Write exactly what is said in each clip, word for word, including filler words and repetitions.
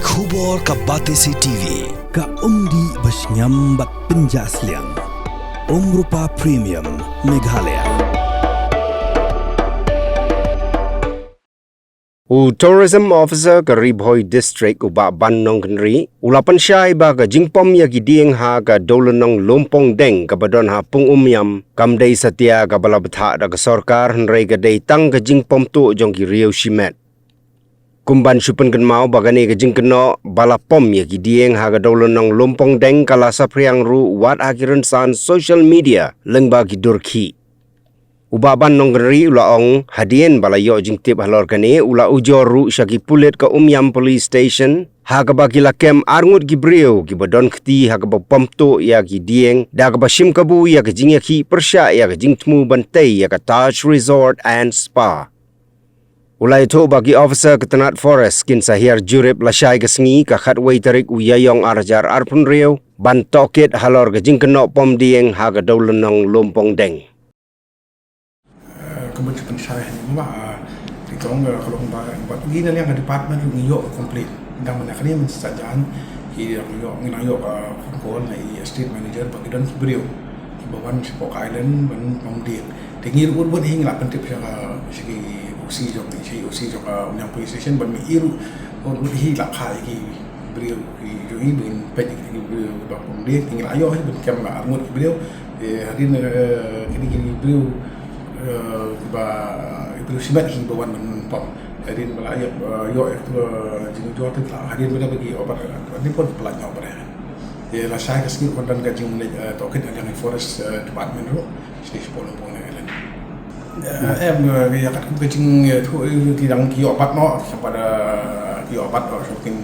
Khubor ka Batesi T V, ka umdih ba shngiam bad pynjah sliang. Umrupa Premium, Meghalaya. U Tourism Officer ka Ri Bhoi District, u Bah Ban Nongkynrih, u la pynshai ba ka jingpom ïa ki dieng ha ka Dowlynnong Lumpongdeng kaba don ha Pung Umiam kam dei satia kaba la bthah da ka sorkar, hynrei ka dei tang ka jingpom tuh jong ki riew shimet. Kum ban shu pynkynmaw ba kane ka jingkynnoh ba la pom ïa ki dieng ha ka Dowlynnong Lumpongdeng ka la saphriang ruh wat ha ki rynsan social media lyngba ki dur khih. U Bah Ban Nongkynrih u la ong, hadien ba la ïoh jingtip halor kane, u la ujor ruh sha ki pulit ka Umiam Police Station, ha kaba ki la kem arngut ki briew kiba don kti ha kaba pom tuh ïa ki dieng, da kaba shim kabu ïa ka jingïakhih pyrshah ïa ka jingthmu ban tei ïa ka Taj Resort and Spa. U la ïathuh ba ki officer ka tnat forest kin sa hiar jurip lashai ka sngi ka khatwei tarik u Ïaïong ar hajar arphew hynriew ban tohkit halor ka jingkynnoh pom dieng ha ka Dowlynnong Lumpongdeng. Eh, kumba ju pynshai hangne ma, eh, ki tong, eh, ka long ba, ba ngi na liang ka department ngi ïoh complaint. Dang mynta kane mynstep jan, ki dang ïoh, ngi dang ïoh, eh, phone call na i estate manager ba ki don ki briew kiba wan shapoh ka island ban pom dieng. Te ngi ruh ut ut hi ngi la pyntip sha ka, sha ki O C jong, sha i O C jong ka Umiam Police Station ban mih ruh ut ut hi la kha ïa ki briew ki jong i ban peit ïa ki briew ba pom dieng. Te ngi la ïoh hi ban kem arngut ki briew. Te hadien, eh, kine ki briew, eh, kiba, ki briew shimet hi ba wan ban pom. Hadien ba la ïoh, eh, ïoh ïa ka, eh, jingujor te la hadien ba da ba ki obat, eh, hadien pon ba la ïoh ba da. Te lashai ka sngi ruh don ka jingleit, eh, tohkit na liang i forest, eh, department ruh. Sdei shapoh Lumpongdeng Island. Eh, em, eh, ïa katkum ka jing, eh, thuh, eh, ki dang ki ïoh bat noh, sha pat, eh, ki ïoh bat noh, sha kin,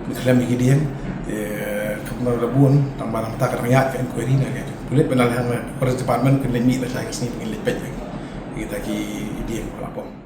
kin khlem ïa ki dieng, eh, kumno da bun, tang ba na mynta ka dang ïaid ka inquiry na ka pulit, ba na liang, eh, forest department kin leit mih lashai ka sngi, kin leit peit ïa kita ki dieng ba la pom.